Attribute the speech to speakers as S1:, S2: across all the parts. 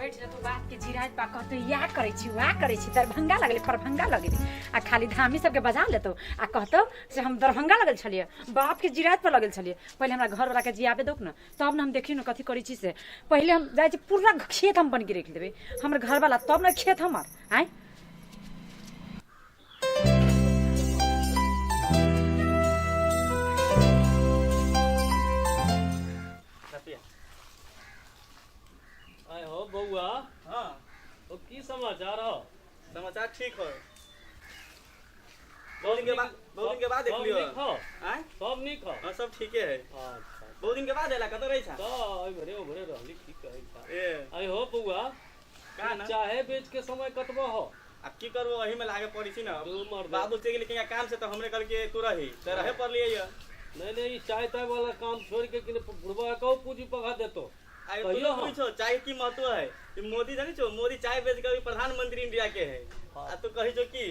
S1: बैठ जेतौ बात के जिराइत पा कहतौ या करै छी वा करै छी, दरभंगा लगले परभंगा लगले, आ खाली धामी सबके बजा लेतौ आ कहतौ से हम दरभंगा लगल छलियै, बाप के जिराइत पर लगल छलियै। पहिले हमरा घरवला के जियाबे दौक न, तब न हम देखियौ न कथी करै छी से। पहिले हम जाइ छी पूरा खेत हम बन के रखि देबै, हमर घरवला तब न खेत हमर आँय।
S2: आय हो बउआ।
S3: हाँ।
S2: ओ की समाचार हो?
S3: समाचार ठीक हो। बहुत दिन के बाद, बहुत दिन के बाद
S2: सब
S3: देखलियो।
S2: नीक हो?
S3: आय?
S2: सब नीक हो?
S3: हाँ, सब ठीके है।
S2: अच्छा।
S3: बहुत दिन के बाद एला, कतऽ रहै छा?
S2: तऽ एहि भरे ओभरे रहली, की कहै छा।
S3: ए।
S2: आय हो बउआ,
S3: का ना?
S2: चाहे बेच के समय कटबो हो?
S3: अब की करबो, एही में लागे पड़ी छी ना।
S2: दू मर्द।
S3: बाबू चलि गेलै कहीं काम से, तऽ हमरे कहलकै तू रही, तऽ रहे पड़लियै ये।
S2: नहीं नहीं, ई चाय ताय वाला काम छोड़ के कि बुढ़वा कहू पूंजी पगा देतो।
S3: आइ तू
S2: कहियो
S3: न
S2: हाँ।
S3: पूछो चाय की महत्व है। ई मोदी जानी छो, मोदी चाय बेच के अभी प्रधानमंत्री इंडिया के है।
S2: हाँ।
S3: आ तू कही छो की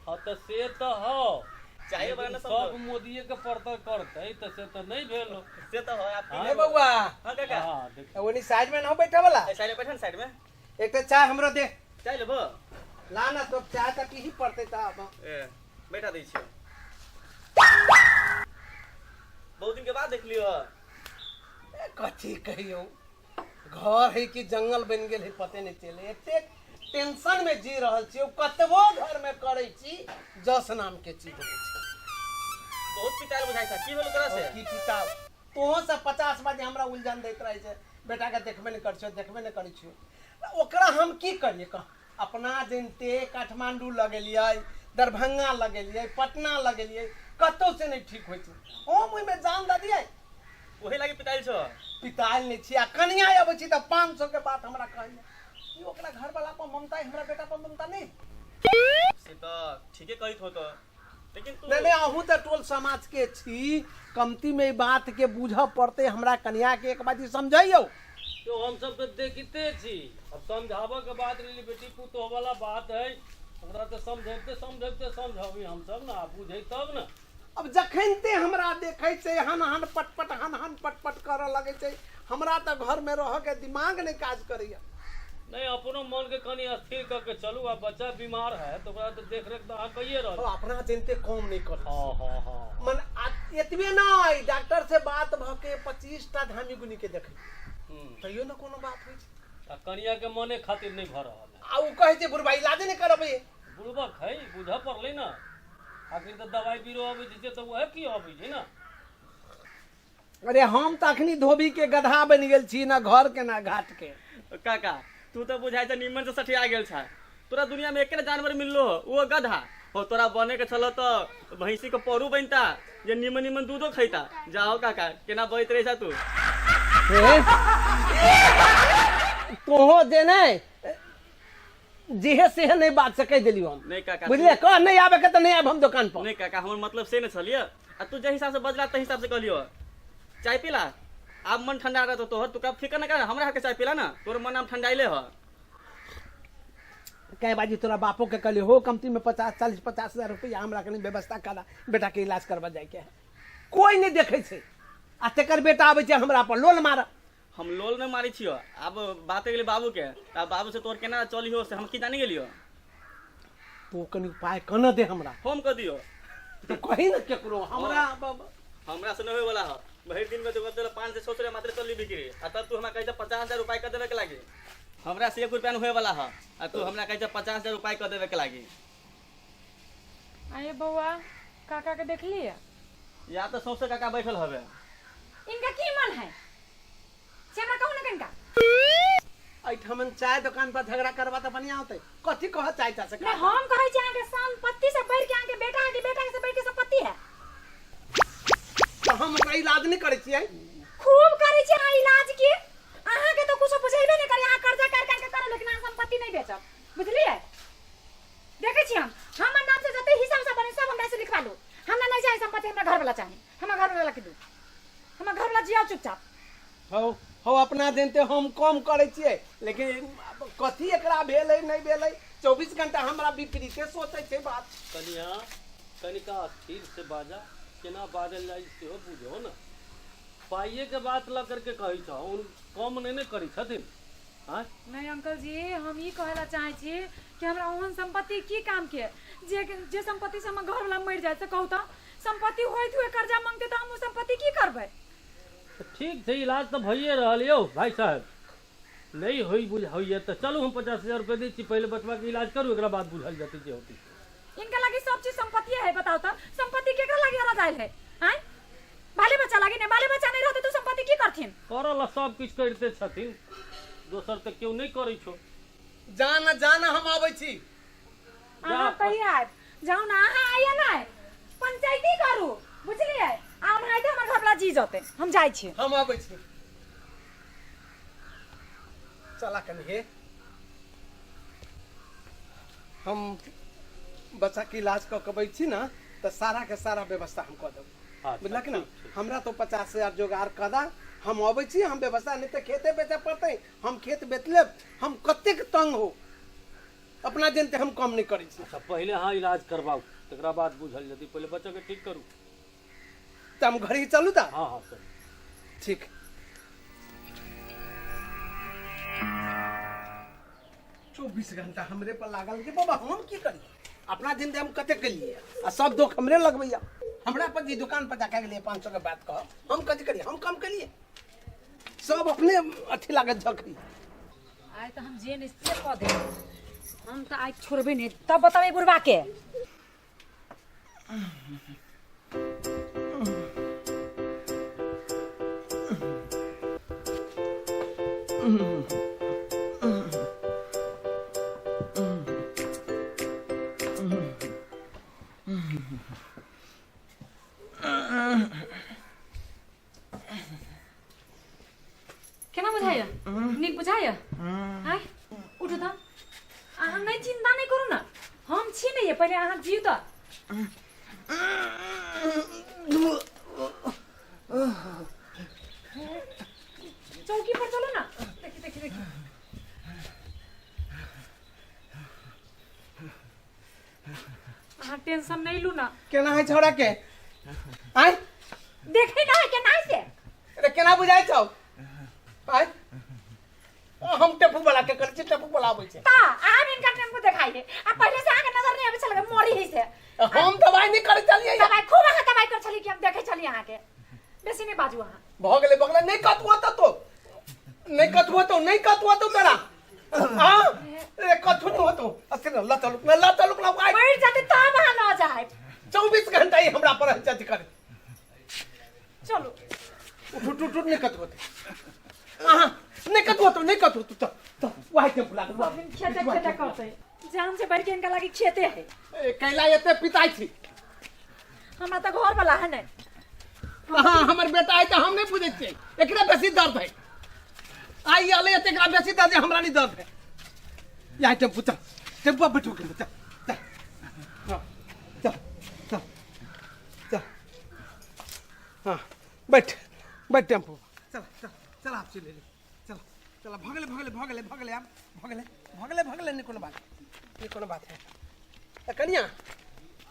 S2: हाँ तऽ से तऽ हो,
S3: चाय वाला
S2: लेकिन
S3: न
S2: सब
S3: समझो।
S2: मोदीए के परतर करतै तऽ से तऽ नहीं भेल हो।
S3: से तऽ हो। आप की
S2: हाँ।
S4: ए बउआ।
S3: हाँ काका।
S2: हाँ, देखियौ।
S4: ओनी साइड में न बैठे वाला।
S3: ए, साइड में बैठा न, साइड में।
S4: एक तऽ चाय हमरो दे।
S3: चाय लेबो?
S4: ला ना, तो चाय तऽ पीही पड़तै तऽ।
S3: ए, बैठा दै छियौ। बहुत दिन के बाद देखलियो।
S4: ए, कथी कहियौ, घर है कि जंगल बनि गेल है पते नहीं चले। एतेक टेंशन में जी रहल छी, कतबो घर में करै छी जस नाम के चीज होइ छै।
S3: बहुत पिताल बुझाइ छै, की भेल तोरा से?
S4: की पिताल, तोहो सब 50 बजे हमरा उलझन दैत रहै छै, बेटा के देखबे नहीं करै छियौ, देखबे नहीं करै छियौ। ओकरा हम की करियै कह? अपना जनिते काठमांडू लगेलियै, दरभंगा लगेलियै, पटना लगेलियै, कतौ से नहीं ठीक होइ छै। हम ओहिमे जान दऽ दियै।
S3: ओही लागी पिताइल छौ?
S4: पिताइल नहीं छी। आ कनिया अबै छी तऽ 500 के बात हमरा कहैया कि ओकरा घरवाला पर ममता है, हमरा बेटा पर ममता नहीं।
S3: से तऽ ठीके कहैत हो तऽ, लेकिन तू
S4: नहीं नहीं, अहूँ तऽ टोल समाज के छी, कमती में ई बात के बूझऽ पड़तै। हमरा कनिया के एक बात समझैयौ।
S2: तो हम सब तऽ देखिते छी, अब समझाबऽ के बात रहली, बेटी पुतोह वाला बात है, ओकरा तऽ समझैते समझैते समझाबी हम सब ना, बुझै तब ना।
S4: अब जखन ते हमरा देखै छै हन हन पटपट हन हन पटपट करऽ लगै छै। हमरा तऽ घरमे रहऽ के दिमाग नहि काज करैया।
S2: नहीं, अपनो मन के कनि स्थिर कऽ के चलू। आ बच्चा बीमार है तऽ ओकरा तऽ देख रेख तऽ अहाँ कहिए रहल।
S4: अब अपना जनते कम नहि करै।
S2: हाँ हाँ हाँ।
S4: मन आ एतबे नहि, डॉक्टर से बात भऽ के 25 टा धामी गुनी के देखै, तैयो ने कोनो बात होइ छै।
S2: आ कनिया के मने खातिर नहीं भऽ रहल है।
S4: आ ओ कहै छै बुढ़बा इलाजे नहि करबै।
S2: बुढ़बक है, बुझऽ पड़लै ने। आखिर तऽ दवाइ बीरो अबै छै तऽ उएह की अबै छै ने।
S4: अरे हम तऽ अखनी धोबी के गधा बनि गेल छी, ना घर के ना घाट के।
S3: काका, तू तऽ बुझाइ छै निमन से सठिया गेल छा। तोरा दुनिया में एके जानवर मिललो हो, वो गधा हो। तोरा बने के छलो तो भैंसी के परू बनता जे निमन निमन दूधो खैता। जाओ काका, केना बहैत रहे छा तू?
S4: हे तोहो जे नहि जेहे सेहे नहीं बात से कह देलियो हम।
S3: नहीं काका,
S4: बुझलिए, कह नहीं आबे के तो नहीं आब हम दुकान पर।
S3: नहीं काका, हमर मतलब से नहीं छलिए, आ तू जे हिसाब से बजला ते हिसाब से कहलियो। चाय पीला, आब मन ठंडा रहतो तोहर, तू कब फिकर न कर, हमरा हाथ के चाय पीला ना, तोर मन आब ठंडाइले ह।
S4: कह बाजी तोरा बापो के कहलियो हो कमती में 50 40 50 हजार रुपया हमरा कनी व्यवस्था करा, बेटा के इलाज करवा जाय के है। कोई नहीं देखे छै, आ तेकर बेटा आबै छै हमरा पर लोल मार।
S3: हम लोल नहीं मारै छियो। आब बात गेलै बाबू के, आब बाबू से तोर केना चलियो से हम की जानी गेलियो।
S4: तू कनी उपाय कन दे हमरा।
S3: हम कह दियो?
S4: तू कही न केकरो हमरा।
S3: हमरा से नहीं होय वाला ह। भरि दिन में तो तोरा 5 से 6 रुपया मात्र चली बिक्री, आ तब तू हमरा कहै छ 50,000 रुपया कर देबे के लागी। हमरा से 1 रुपया नहीं होय वाला ह, आ तू हमरा कहै छ 50,000 रुपया कर देबे के लागी।
S1: अरे बौआ, काका के देखलिए?
S3: या तो सौंसे काका बैठल हवे।
S1: इनका की मन है से हमरा कहू ना कनिका।
S4: एहिठामन चाय दुकान पर झगड़ा करबा तऽ बढ़िया होतै। कथी कह चाय चा से?
S1: नहीं, हम कहै छी अहाँके संपत्ति से बढ़ि के अहाँके बेटा, अहाँके बेटा से बढ़ि के संपत्ति है।
S4: तऽ हम ओकरा इलाज नहि करै छियै?
S1: खूब करै छी अहाँ इलाज। की अहाँके तऽ कुछो बुझेबे नहि करी। अहाँ कर्जा कर करके करब, लेकिन अहाँ संपत्ति नहि बेचब, बुझलियै? देखै छी हम, हमर नाम से जते हिस्सा उसा बने सब हमरा से लिखवा लू। हमरा नहीं चाही संपत्ति, हमरा घर वाला चाही। हमरा घर वाला के दू, हमरा घर वाला जियाओ चुपचाप।
S4: हौ हौ, अपना जनते हम कम करै छियै, लेकिन कथी एकरा भेलै नहि भेलै, 24 घंटा हमरा विपरीते सोचै छै बात।
S2: कनिया, कनिका स्थिर से बाजा, केना बाजल जाइ सेहो बुझो ने। पाइए के बात लऽ करके कहै छौ, उन कम नहि ने करै छथिन। आँय?
S1: नहीं अंकल जी, हम ई कहे ला चाहे छी कि हमरा ओहन संपत्ति की काम के, जे जे संपत्ति से हमर घर वाला मरि जाए से कहू त संपत्ति होइत हुए कर्जा मांगते त हम उ संपत्ति की करबै?
S2: तऽ ठीक छै, इलाज तऽ भइए रहल यौ भाइ साहेब। नहि होइ बुझ होइए तऽ चलू हम 50,000 रुपया दै छी, पहिले बचबाके इलाज करू, एकरा बाद बुझल जेतै जे होतै।
S1: इनका लागी सब चीज संपत्ति है, बताओ त संपत्ति केकरा लागी हरा जायल है? आँय, बाले बच्चा लागी ने, बाले बच्चा नहीं रहते तो संपत्ति की करथिन?
S2: करऽ ला सब किछु करिते छथिन, दोसर तऽ केओ नहि करै छौ।
S4: जाना जाना, हम आबै छी।
S1: अहाँ कहिया आयब? जाउ ने, अहाँ आइए ने, पंचायती करू, बुझलियै? आ ओनाहिते हमर घरवला जी जतै। हम जाइ छी।
S4: हम आबै छी। चला कनि हे, हम बच्चाके इलाज कऽ के अबै छी ने तऽ सारा के सारा व्यवस्था हम कऽ देब।
S2: अच्छा,
S4: बुझलक ने?
S2: ठीक छै।
S4: हमरा तो 50,000 जोगाड़ कऽ दा, हम अबै छी। हम व्यवस्था नहि तऽ खेते बेचऽ पड़तै, हम खेत बेच लेब। हम कतेक तंग हो, अपना जनते हम कम नहि करै छी।
S2: अच्छा, पहिले अहाँ इलाज करबाउ, तकरा बाद बुझल जेतै। पहिले बच्चाके ठीक करू।
S4: तऽ हम घर ही चलू तऽ?
S2: हँ हँ, चलू।
S4: ठीक। 24 घंटा हमरे पर लागल कि बाबा, हम की करी? अपना जिंदगी हम कते केलिए आ सब दुख हमरे लगबैया हमरा पर। जी दुकान पर जाके गेलिए, 500 के बात कह, हम कथी करिए? हम कम केलिए? सब अपने अथी लागत झकरी।
S1: आइ तऽ हम जे निश्चय कऽ देब, हम तऽ आइ छोड़बै नहि। तब बताबै बुढ़बा के। केना बुझाइया? नीक बुझाइया? आय उठू तऽ। अहाँ नहि चिन्ता नहि करू ने, हम छी ने। ये पहिले अहाँ जीव तऽ। चौकी पर चलू ना। देखी देखी देखी, अहाँ टेंशन नहीं लू ना।
S4: केना है छौड़ा के? आय?
S1: देखे ना केना है से।
S4: अरे, केना बुझाइ छौ? आय, हम टेम्पू वाला के करै छी, टेम्पू वाला आबै छै।
S1: ता आब इनका टेम्पू देखाइए आ पहिले से अहाँके नजर नहीं आबै छलै, मरी है से।
S4: हम दवाई नहि करै छलियै।
S1: दबाई खूब अहाँ दबाई कर छलियै कि हम देखै छलियै अहाँके। बेसी नहीं बाजू अहाँ।
S4: भऽ गेलै, भऽ गेलै। नहि कतबो तऽ तो नहि कतबो तो नहि कतबो तो तोरा। हाँ रे, कथू नहीं होतो। अस्थिर ल चलू ल चलू ल आइ।
S1: मरि जेतै तब अहाँ लऽ जायब।
S4: 24 घंटा ही हमरा पर जज करे।
S1: चलू।
S4: उठ उठ उठ उठ, नहीं कतबो तो, हाँ, नहीं कतबो तो, नहीं कतबो तो तो वही टेम्पू लागल।
S1: सब दिन खेते खेते करतै, जान से बढ़ के इनका लागी खेते है।
S4: ए, कैला एते पिताई छी?
S1: हमरा तऽ घर वाला है नहीं।
S4: हाँ, हमर बेटा है तऽ हम नहीं बुझै छियै। एकरा बेसी दर्द है। आई आले एते, एकरा बेसी दर्द है, हमरा नहीं दर्द है। यहाँ टेम्पू, चल टेम्पू बैठो के, चल चल, हाँ, चल चल चल, हाँ, बैठ बैठ टेम्पू, चल चल चल। आप चले ले, चल चल। भगले भगले भगले भगले, आब भगले भगले भगले। नहीं कोनो बात, नहीं कोनो बात है। ए, कनिया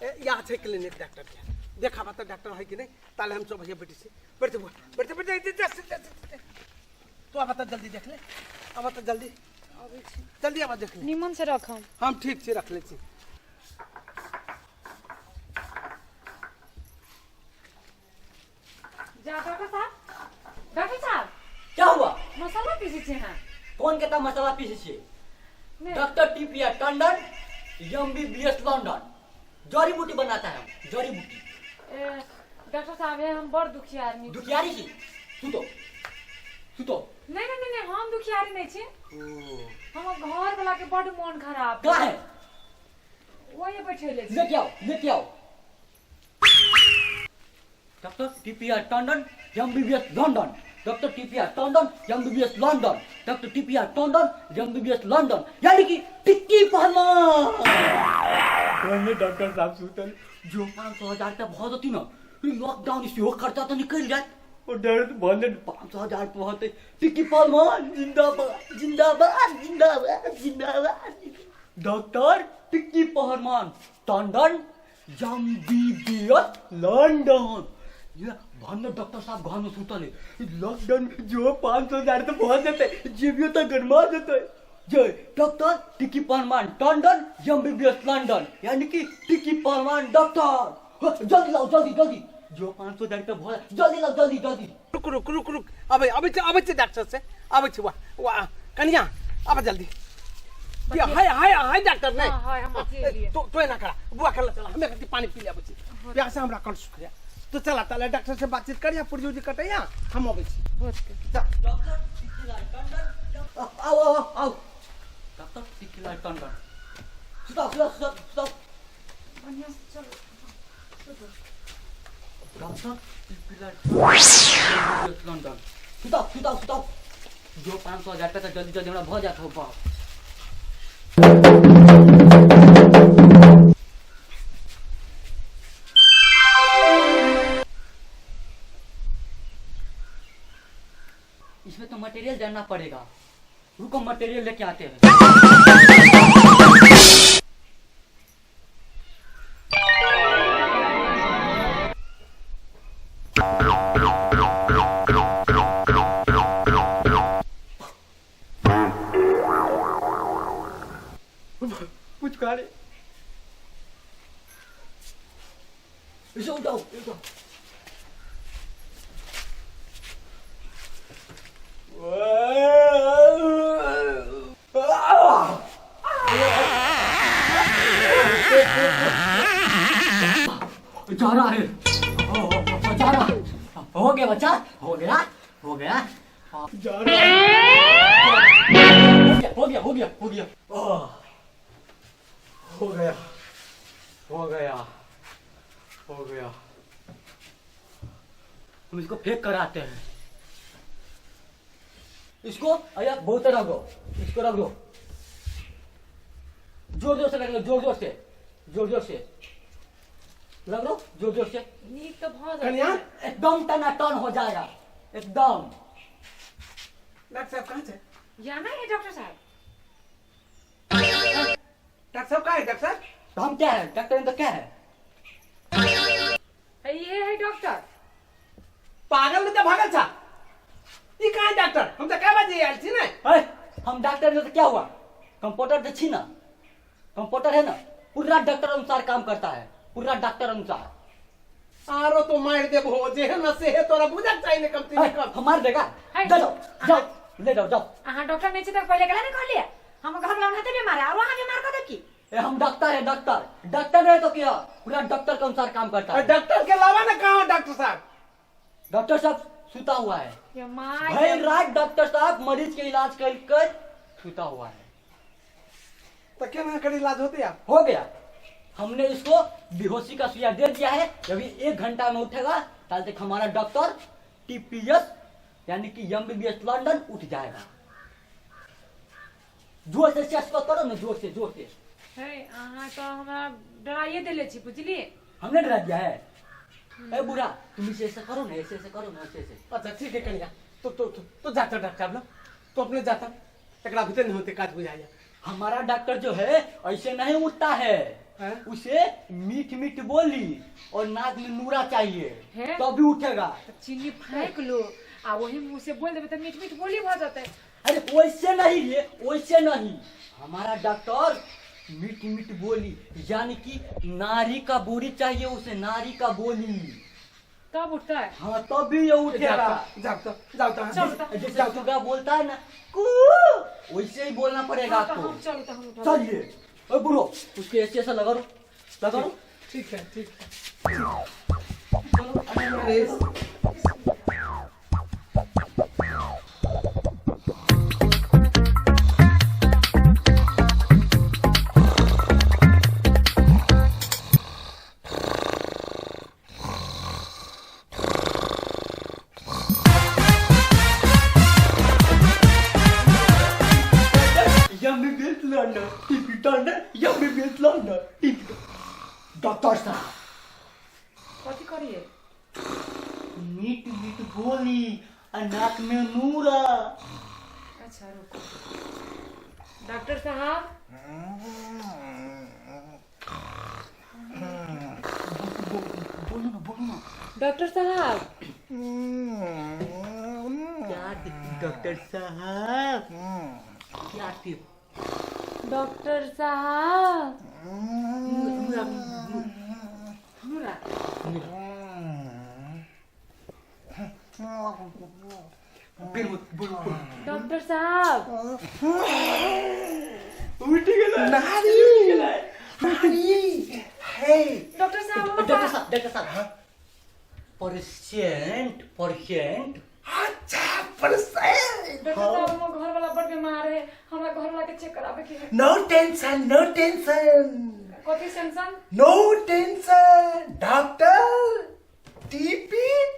S4: ए, यहाँ छै क्लिनिक डॉक्टर के, देखा तऽ डॉक्टर है कि नहीं। ताले हम सब भैया बैठे छी। बैठे बुआ, बैठे बैठे, जा, जा, जा, जा। तू आब तऽ जल्दी देख ले, आब तऽ जल्दी जल्दी आब देख ले।
S1: निमन से रखम।
S4: हम ठीक छी, रख ले छी।
S1: जा डॉक्टर साहब, डॉक्टर साहब।
S5: क्या हुआ?
S1: मसाला पीसै छी अहाँ?
S5: कोन के मसाला पीसे छियै?
S1: नहि।
S5: Doctor T P R Tandon, MBBS London, जड़ी बूटी बनाता है हम, जड़ी बूटी।
S1: ए, डॉक्टर साहब, हे हम बड़ दुखी आदमी छी।
S5: दुखियारी छी? सुतो सुतो।
S1: नहीं नहीं नहीं नहीं, हम दुखियारी नहीं छी। हमर घर वाला के बड़ मोन खराब।
S5: कहाँ है?
S1: वही बैठेले छी।
S5: लेके आओ, लेके आओ। Doctor T P R Tandon, MBBS London, doctor T P R Tandon, MBBS London, doctor T P R Tandon, MBBS London, यानी कि टिक्की पहलवान। डॉक्टर साहब सुतल जो 500,000 रुपया भऽ जेतै ने, लॉकडाउन सेहो खर्चा तऽ निकलि जायत। ओ डर भले 500,000 रुपया होतै। टिक्की पहलवान जिंदाबाद, जिंदाबाद, जिंदाबाद, जिंदाबाद। डॉक्टर टिक्की पहलवान टंडन, एमबीबीएस लंदन। ये भन्ने डॉक्टर साहब घर में सुतल है। लॉकडाउन में जो 500 हजार तो पहुंच जेते, जीवियो तो गरमा जेते। जय doctor Tikki Parman Tandon MBBS London, यानी कि टिक्की पहलवान डॉक्टर। हाँ, जल्दी लाओ जल्दी जल्दी, जो 500 हजार रुपया भर, जल्दी लाओ जल्दी जल्दी।
S4: रुक रुक रुक रुक, अबै अबै छै, अबै छै डॉक्टर से, अबै छै। वाह वाह कनिया आब जल्दी। ये हाय हाय हाय डॉक्टर नहीं।
S1: हाँ, हाय, हम अकेले।
S4: तो तो एना करा बुआ कर चला, हमें कति पानी पी लेबै छी, प्यास हमरा कल सुख गया। तो चला तले डॉक्टर से बातचीत करिया, पुर्जी उर्जी कटैया, हम अबै छी।
S1: होतै।
S4: जा।
S5: डॉक्टर टिक्कीलाल टंडन, आओ आओ आओ, डॉक्टर टिक्कीलाल टंडन, सुताओ सुताओ सुताओ सुताओ।
S1: बढ़िया से चलो।
S5: डॉक्टर टिक्कीलाल टंडन लंदन, सुताओ सुताओ सुताओ। जो 500 हजार रुपया तो जल्दी जल्दी हमरा भ जात हो बाप। इसमें तो मटेरियल जानना पड़ेगा, रुको मटेरियल लेके आते हैं। कुछ खा रहे, इसे उठाओ उठाओ। जा रहा है, जा रहा है। हो गया बच्चा, हो गया हो गया, जा रहा है। हो गया हो गया हो गया, हो गया हो गया हो गया। हम इसको फेंक कर आते हैं। इसको अरे बहुत रख दो, इसको रख दो, जोर जोर से रख दो, जोर जोर से, जोर जोर से रख दो, जोर जोर से।
S1: नीक तऽ भऽ
S4: कनिया
S1: जेतै।
S5: एकदम टनाटन हो जाएगा एकदम।
S4: डॉक्टर साहब कहाँ छै?
S1: जाना है डॉक्टर साहब।
S4: डॉक्टर साहब कहाँ है? डॉक्टर साहब
S5: तो हम क्या है डॉक्टर, तो क्या है?
S1: ये है डॉक्टर।
S4: पागल नहीं तो भागल छा ई कहाँ है डॉक्टर? हम तो कै बजे आयल छी ने।
S5: अरे हम डॉक्टर तो क्या हुआ, कंप्यूटर तो छी ना, कंप्यूटर है ना, पूरा डॉक्टर अनुसार काम करता है, पूरा डॉक्टर अनुसार।
S4: आरो तो मार देबो जे है न से है, तोरा बुझक चाही ने कम से
S5: अरे,
S4: कम।
S5: हम मार देगा,
S1: है।
S5: जाओ जाओ ले जाओ जाओ।
S1: अहाँ डॉक्टर नहीं छी तऽ पहिले केला नहि कहलियै? हम घर वाला ओनाहिते बीमार है, आरो अहाँ बीमार कऽ देब की?
S5: ए, हम डॉक्टर है, डॉक्टर, डॉक्टर है तो क्या, पूरा डॉक्टर के अनुसार काम करता है।
S4: डॉक्टर के अलावा ना कहाँ डॉक्टर साहब?
S5: डॉक्टर साहब सुता हुआ है
S1: ये my
S5: भाई, रात डॉक्टर साहब मरीज के इलाज कर कर सुता हुआ है।
S4: तो केना कर इलाज होते आप?
S5: हो गया, हमने इसको बेहोशी का सुइया दे दिया है, अभी 1 घंटा में उठेगा, कल तक हमारा डॉक्टर टीपीएस यानी कि एमबीबीएस लंदन उठ जाएगा। जोर से चेस्ट करो ना, जोर से जोर से।
S1: है अहाँ तऽ हमरा डराइए देले छी बुझलियै।
S5: हमने डरा दिया है? ए बुढ़ा तुम इसे ऐसे करो ना, ऐसे ऐसे करो ना, ऐसे ऐसे।
S4: अच्छा ठीक है कनिया, तो तो तो, तो जाता डॉक्टर साहब ना, तो अपने जाता, एकरा भीतर नहीं होते काज बुझाइया।
S5: हमारा डॉक्टर जो है ऐसे नहीं उठता है,
S4: हैं?
S5: उसे मीठ मीठ बोली और नाक में नूरा चाहिए
S1: हैं?
S5: तभी उठेगा।
S1: तऽ चीनी फाँकि लो आ वही मुँह से बोल देबै तऽ मीठ मीठ बोली भऽ जेतै।
S5: अरे वैसे नहीं रे, वैसे नहीं, हमारा डॉक्टर मीठ मीठ बोली यानी कि नारी का बोली चाहिए उसे, नारी का बोली
S1: तब उठतै।
S5: हाँ तभी ये उठेगा।
S4: जाओ तो जाओ तो
S1: चलो तो।
S5: जैसे सुगा बोलता है ना कू, वैसे ही बोलना पड़ेगा
S1: हाँ, तऽ
S5: आपको।
S1: हम चलू तऽ हम उठब।
S5: चलिए ओए बुढ़ो उसके ऐसे ऐसा लगा रो, लगा रो।
S4: ठीक है ठीक है।
S5: चलो।
S4: अरे
S5: MBBS London TP Tandon MBBS London TP doctor साहब।
S1: कथी करियै?
S5: मीठ मीठ बोली आ नाक में नूरा।
S1: अच्छा रुको डॉक्टर साहब।
S5: बोलो ना बोलो ना।
S1: डॉक्टर साहब।
S5: क्या डॉक्टर साहब, क्या टिप?
S1: डॉक्टर साहब, हमरा डॉक्टर साहब
S3: उठि गेलै।
S4: नारी नारी हे।
S1: डॉक्टर साहब, हमरा
S5: डॉक्टर साहब, डॉक्टर साहब, परसेंट परसेंट।
S4: अच्छा, परसेंट।
S1: डॉक्टर साहब, हमर घर वाला बड़ बीमार है, हमरा घर वाला के चेक करावे के है।
S4: नो टेंशन, नो टेंशन।
S1: कथी tension?
S4: No tension, doctor TP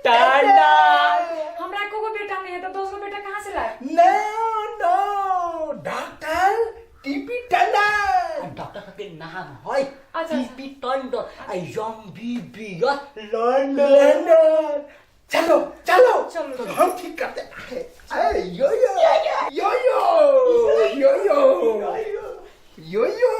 S3: Tandon.
S1: हमरा एको गो बेटा नहीं है तो दोसरो बेटा कहाँ से लाए?
S4: No no, doctor TP Tandon.
S5: Doctor साहब के नाम है
S1: अच्छा।
S5: टीपी टंडन आ एमबीबीएस लंदन।
S4: लंदन। चलो चलो।
S1: चलो।
S4: हम ठीक करते हैं। अरे यो यो यो यो यो यो यो यो।